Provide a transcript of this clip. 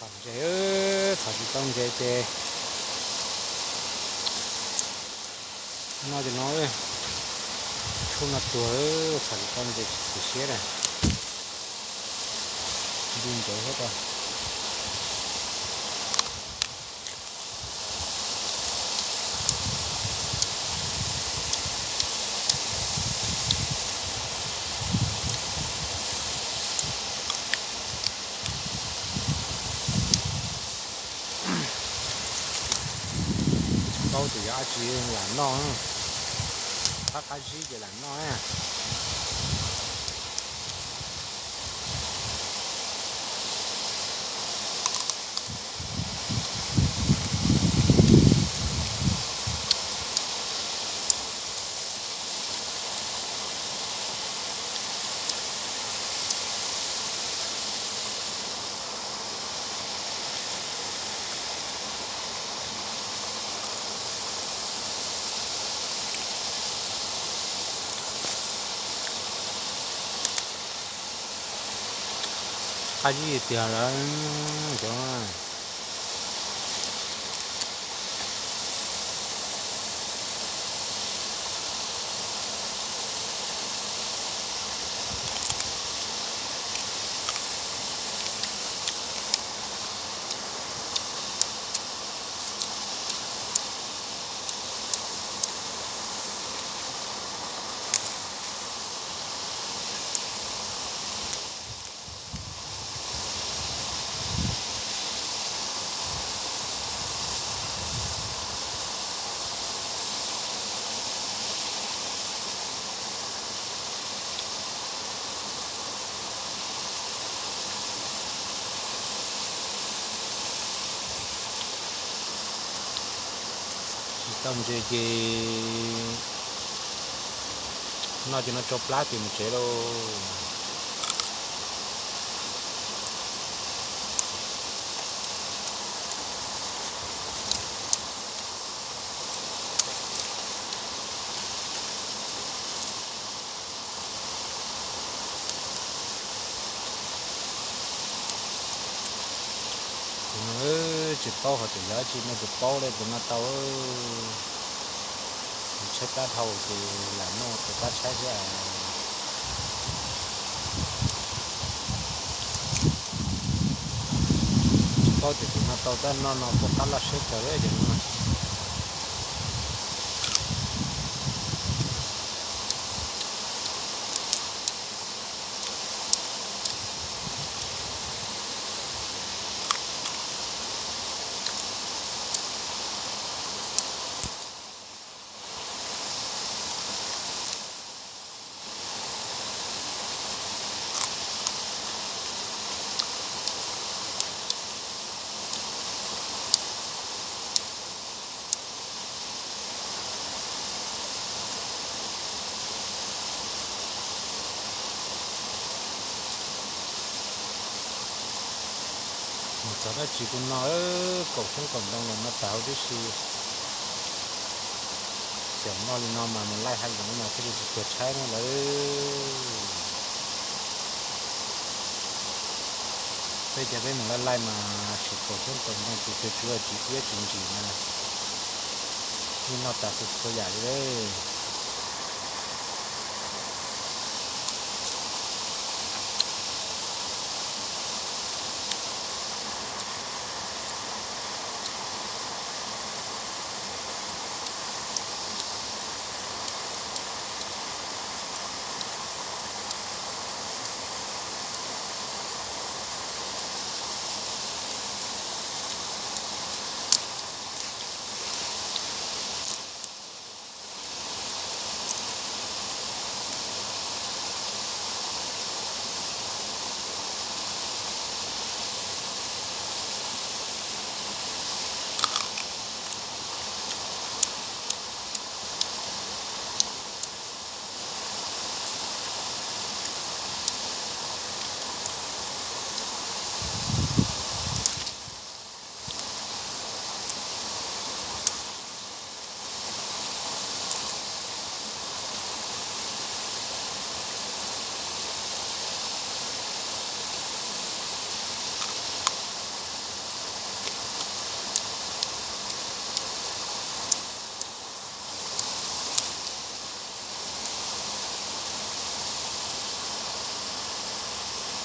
Ntses, txhom tsis tau ntses ces noj cov no, tshuaj no tuag, txhom tsis tau ntses tsis tu siab na. Nti ntses thiab tau. Tsis paub tias yog dab tsi lam noj, phab qab zib ces lam noj na. Qab zib tiag lawm cov. Tsis tau ntses ces noj cov no tsau plab ces mus tsev lauj. Tus no tsis paub hais tias yog dab tsi, nej puas paub li tus no tau. Tshaib plab dhau ces lam noj tus qab tshaib thiab. Tsis paub tias tus no tau tab noj no puas qab loj siab kawg li cov no. Mus txog dab tsi kuj noj, kaum xyoob kaum ntoo los noj tag huv tib si. Xyaum noj li no mas mus laij hav zoov mas thiaj li tsis tuag tshaib no lawm. Peb cov peb mus laij laij mas siv kaum xyoob kaum ntoo ces tsuas tsis iab tsis ntsim na, yeej noj tag txhua txhua yam li lawm.